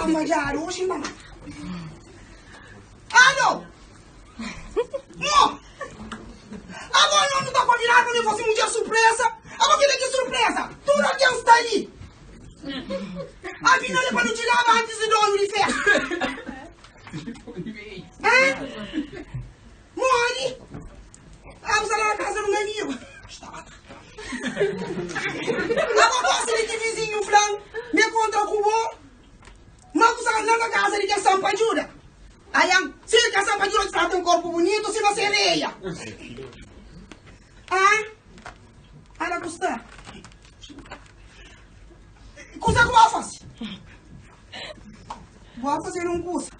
Fadjadu, oxi N ta mata. Alo! Mo! Abo no nu ta konbinadu pa mi fasi mudjer surpresa? Abo kila ki surpresa? Tudu algen sta li. Afinal é pa nu txigaba antis di donu di festa. Hein? Modi? Abo sta la na kasa di un amigu. Staba ta. Abo gosta di ki vizinhu fla-m ma e kontra ku bo? Ma ku sta la na kasa di kel sanpadjuda. Aian, si el kasa pa Deus ta ten korpu bunitu sima sereia. Ah, ala ku sta. Kusa ku bo fasi? Bo fasi un kusa.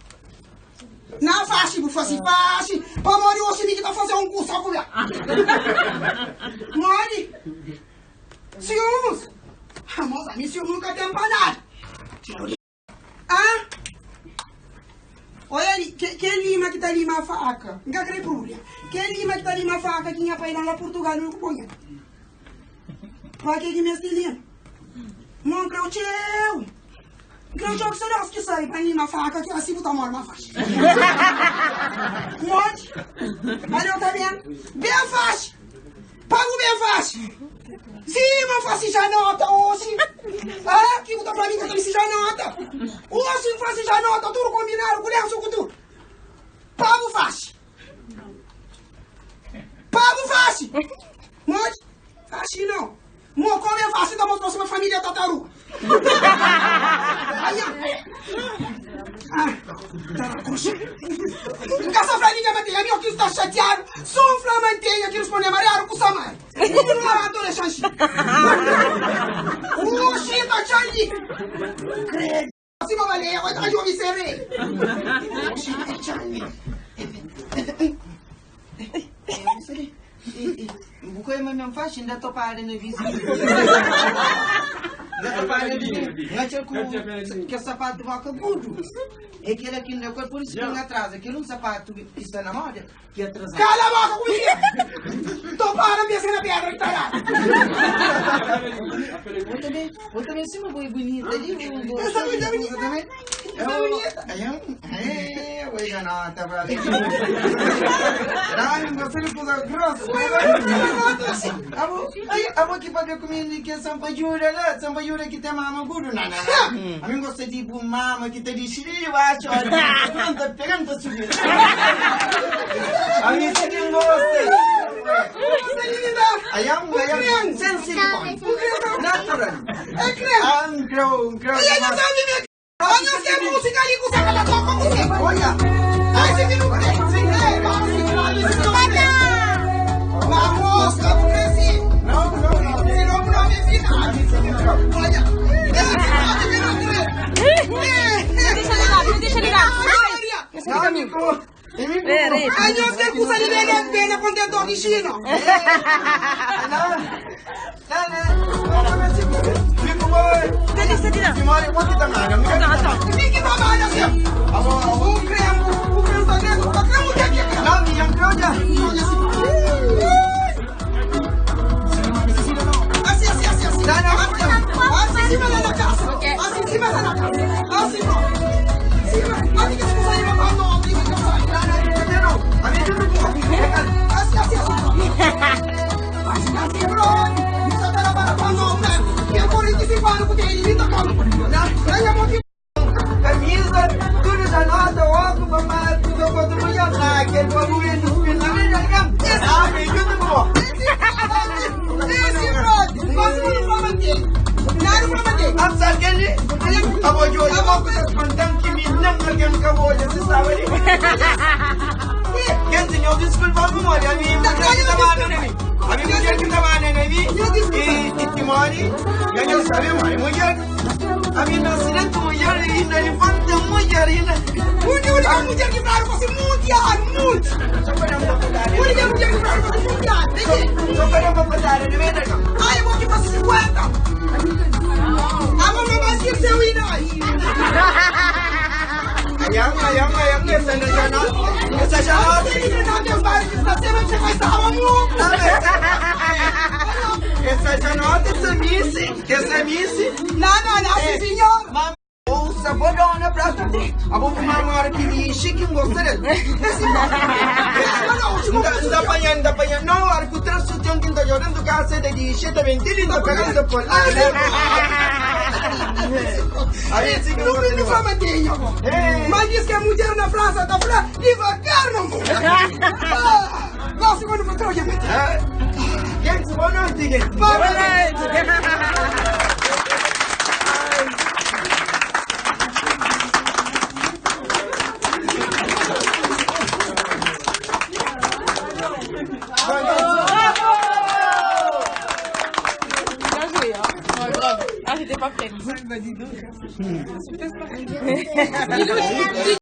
Na faxi, bu fasi faxi. Pamodi oxi mi ki ta fasi un kusa ku bia. Modi? Siumus. Ah, moça, mi siumus nunca ten pa nada. Ah! Oia li, ke, ke lima ki ta lima faka? N ka kre pruria. Ke lima ki ta lima faka ki nha pai dan la Purtugal mi ku poi el. Pa ke ki mesti lima? Mo N kreu txeu. N kreu txeu ki so Deus ki sabe pa N lima faka ki asi bu ta mori ma faxi. Modi? Aleu ta ben? Ben faxi! Pagu ben faxi. Sima N fasi ja nota oxi. Ah, ki bu ta fla mi ka ta misi ja nota? Oxi N fasi ja nota tudu kombinadu ku lensu ku tudu. Pagu faxi. Pagu faxi. Modi? Faxi nau. Mo kome faxi ta mostra sima familia tataruga. Aia. Ah, tarakoxa. N ka sa fla ninga mantenha, mi o ki sta xatiadu, so N fla mantenha ki risponde mariadu ku samari. Mi nu labanta o dexa-m xi. Oxi ta txan li. Credo. Sima baleia, oi ta djobi sereia. Oxi ta txan li. Bu ka ma mesmo faxi nda topada na vizinho. Nda topada na vizinho. Nga txeu ku kel sapato boka gudu. É kel aqui nda koi por isso que nga atrasa. Kel um sapato que está na moda que atrasa. Cala a boca comigo! Topada pensa na pedra que tá lá. Vou também, vou também cima boi bonita ali. Eu sou muito bonita. Também. Eu sou bonita. É, oi ganota, brother. Não, você não pôs grosso. Abo, abo que paga comigo que é Sampajura lá, Sampajura que tem mama gudu, não, não, não. A mim gosta de tipo mama que tá de xiri, eu acho, olha, pronto, pegando, tá subindo. A mim você que gosta. Ayam, ayam, sem silicone. Natural. É creme. Ah, um creu, um creu. E aí, não sabe me Olha você música ali com o saco da toca com você. Olha. Ai, você que não crê. Você crê, vamos, você não crê. Vamos, vamos crescer. Não, não, não. Se não, não me ensina. Olha. Esse que não crê. Deixa ligado, deixa ligado. Não, amigo. Ai, Deus, que cusa de bem, bem, contentor de China. Não, não, não. Fico bom. Fique trabalha assim. O creme, o creme tá dentro. O creme que aqui. Assim, assim, assim, assim. Assim, em cima lá na casa. Assim, em cima lá na casa. Assim, bro. Cima. Aqui que se consegue levar no ombro, que eu saio. Assim, assim, assim. Assim, assim, bro. Isso tá na para para não, né? Que 45 anos porque ele tá calmo. Aí eu vou que Camisa, tudo já nota, óculos, mamá, tudo quanto mulher, lá, aquele bagulho no final, ah, me ajuda, pô. Esse brother, quase não fala manteiga. Nada fala manteiga. Ah, sabe aquele? A vou de hoje, eu vou com essas pantão que me não alguém nunca vou olhar, você sabe ali. Quem senhor, desculpa, amor, a mim, mulher que tava na mim. A mim, mulher que tava na mim. E Timori, eu não sabe, mãe, mulher. A mim, não se dentro mulher, e na infante mulher, e na. Muito única mulher que fala você mundial, muito. Só para não botar. Única mulher que fala você mundial. Vem Só para não botar, não é não. Ai, eu vou aqui para 50. A mamãe vai esquecer o Inai. Ayam, ayam, ayam, essa não já não. Essa já não. Você que não tem vários que está sendo, você vai estar maluco. Essa já não, essa miss, essa miss. Não, não, não, sim, senhor. Bolso. Sabodona prato Abo bu mama ora ki lixi ki N gosta del. N ta panha, N ta panha No ora ku tra sutian ki N ta djoba dentu kasa E ta dixi, e ta ben ti li N ta pega N ta poi Ami si ki N gosta di bo. Mas diz que a mulher na França ta fla devagar não Gosto quando vou trocar. Gente, boa noite, gente. Boa noite. Bien joué, hein. Ouais, bravo. Ah, j'étais pas prête.